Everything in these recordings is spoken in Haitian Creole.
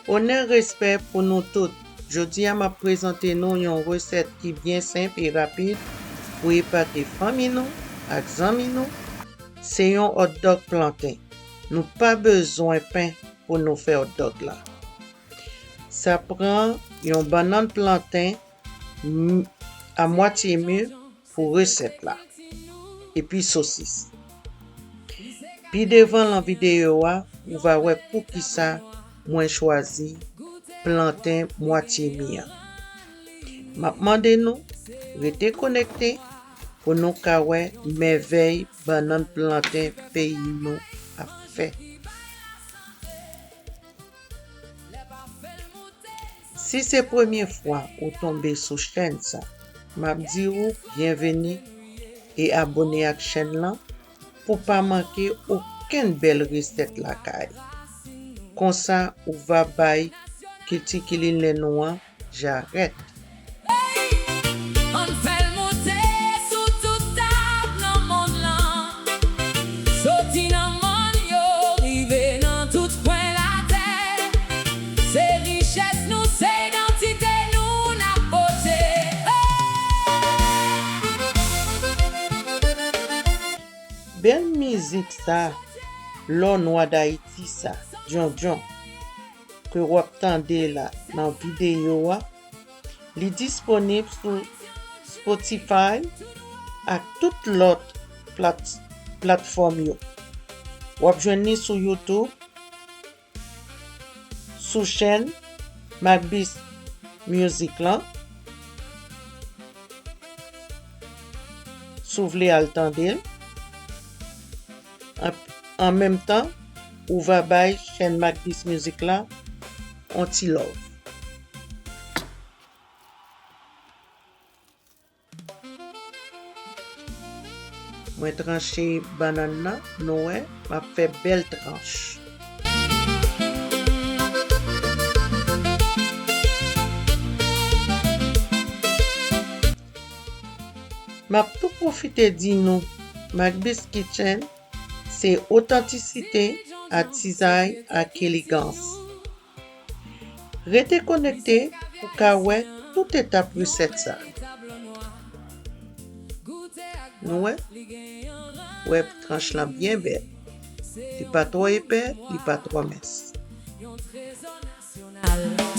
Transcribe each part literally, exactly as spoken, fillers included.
Onè, respè pou nou tout. Jodi a, m ap prezante nou yon resèt ki byen senp e rapid pou epate fanmi nou ak zanmi nou. Se yon hotdog planten. Nou pa bezwen pen pou nou fè hotdog la. Sa pran yon bannann planten m-, a mwatye mi pou resèt la, epi sosis. Pi devan lan videyo a, ou va wè poukisa mwen chwazi planten mwatye mi an. M ap mande nou rete konekte pou nou ka wè mèvèy bannann planten peyi nou ap fè. Si se premye fwa ou tonbe sou chèn sa, m ap di ou byenveni e abone ak chèn lan pou pa manke okenn bèl resèt lakay. Konsa, ou va bay kilti kilinè nou an jarèt. Ann fè l moute sou tout tab nan mond lan. Soti nan mòn yo, rive nan tout kwen latè. Se richès nou, se idantite nou n ap pote. Bèl mizik sa, Lò Nwa Dayiti sa, Djondjon, ke w ap tande la nan videyo a, li disponib sou Spotify ak tout lòt plat-, platfòm yo. W ap jwenn li sou YouTube, sou chèn Macbiz Music lan, si w vle al tande l. An, an menm tan, ou va bay chèn Macbiz Music la on ti love. Mwen tranche bannann nan, nou wè, m ap fè bèl tranch. M ap tou pwofite di nou, Macbiz Kitchen, se otantisite, atizay ak elegans. Rete konekte pou ka wè tout etap resèt sa. Nou wè? Wè tranch lan byen bèl. Li pa twò epè, li pa twò mens.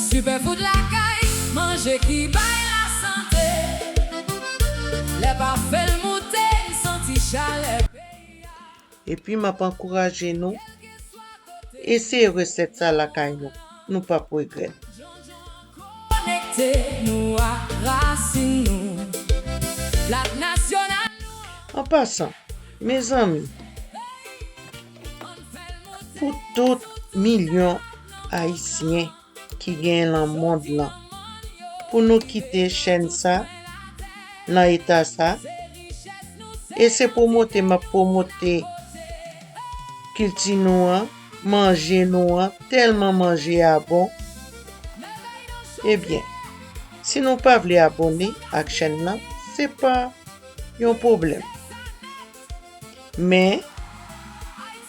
Superfood lakay, manje ki bay lasante. Lè pafen l moute, n santi chalè peyi a. Epi m ap ankouraje nou eseye resèt sa lakay nou. Nou p ap regrèt. Konekte nou ak rasin nou. Plat nasyonal nou. An pasan, mezanmi, pou tout milyon Ayisyen ki genyen nan mond lan, pou nou kite chèn sa nan eta sa. E se pwomote m ap pwomote kilti nou an, manje nou an, tèlman manje a bon. Ebyen, si nou pa vle abone ak chèn nan, se pa yon pwoblèm. Men,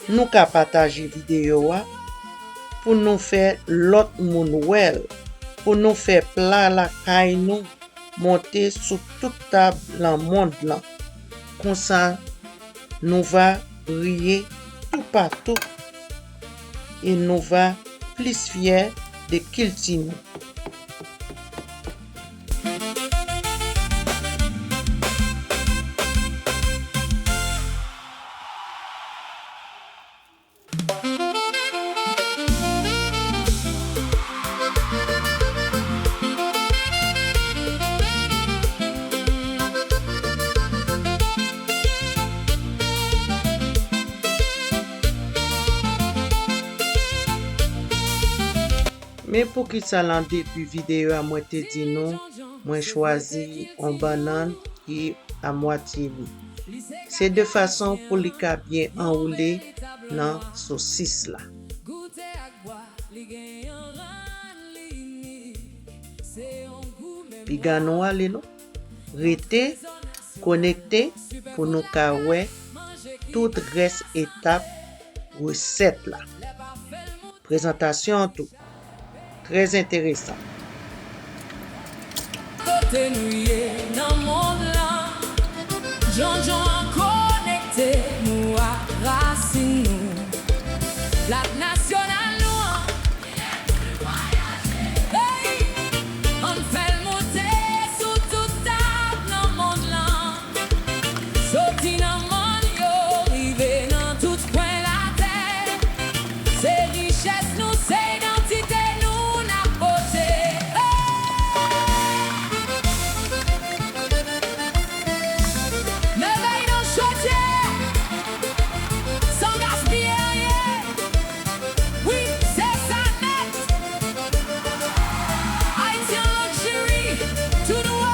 nou ka pataje videyo a pou nou fè lòt moun wè l, pou nou fè pla lakay nou monte sou tout tab nan mond lan. Konsa, nou va briye toupatou e nou va plis fyè de kilti nou. Men poukisa lan debi videyo a mwen te di nou, mwen chwazi yon bannann ki a mwatye mi. Se de fason pou li ka byen anwoule nan sosis la. Piga nou ale non. Rete konekte pou nou ka wè tout rès etap resèt la. Prezantasyon an tou. Trè enteresan. Kote nou ye nan mond lan, Djondjon an konekte nou ak rasin nou. Plak nasyonal nou an, hey! Ann fè l moute sou tout tab nan mond lan. Soti nan mòn yo, rive nan tout kwen latè. Se richès nou, se idantite nou n ap pote. Hey! Mèvèy nan chodyè, san gaspiye anyen. Wi, se sa nèt. Haitian Luxury to the world.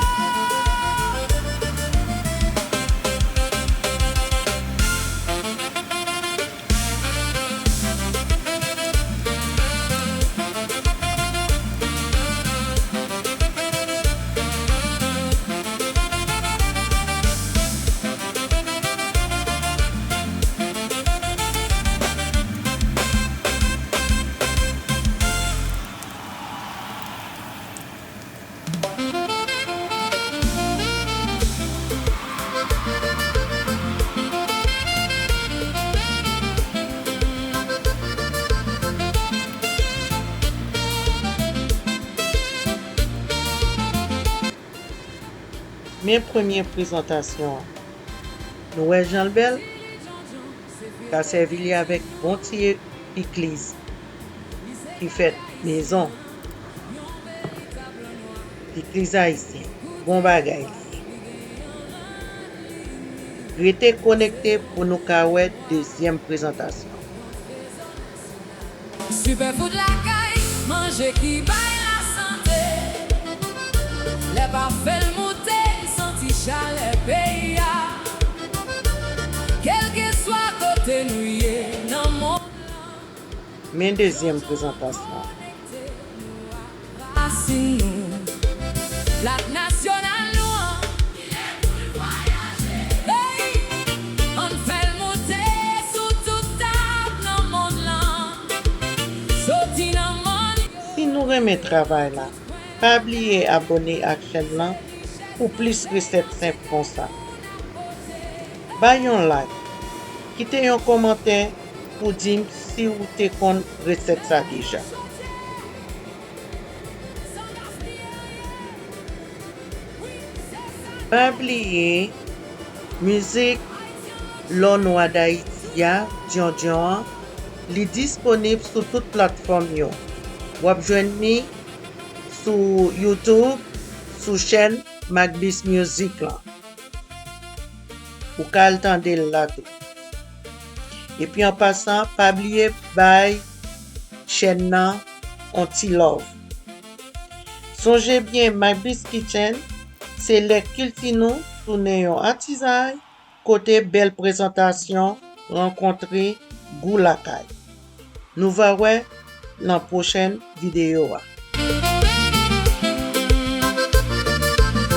Men premye prezantasyon an. Nou wè jan l bèl? Ka sèvi li avèk bon ti pikliz ki fèt mezon. Pikliz ayisyen, bon bagay li ye. Rete konekte pou nou ka wè dezyèm prezantasyon. Superfood lakay, manje ki bay lasante. Lè pa fè l moute, n santi chalè peyi a. Kèlkeswa kote nou ye nan mond lan. Men dezyèm prezantasyon an. Rasin nou, plak nasyonal nou an. Hey! Ann fè l moute sou tout tab nan mond lan. Soti nan mòn yo. Si nou renmen travay la, pa bliye abòne ak chèn lan pou plis resèt senp konsa. Bay yon like, kite yon kòmantè pou di m si w te konn resèt sa deja. Pa bliye, mizik Lò Nwa Dayiti a, Djondjon an, li disponib sou tout platfòm yo. W ap jwenn li sou YouTube, sou chèn Magbis Music lan. Ou ka al tande l la tou. Epi an pasan, pa bliye bay chèn nan on ti love. Sonje byen, Magbis Kitchen, se lè kilti nou tounen yon atizay, kote bèl prezantasyon rankontre gou lakay. Nou va wè nan pwochèn videyo a.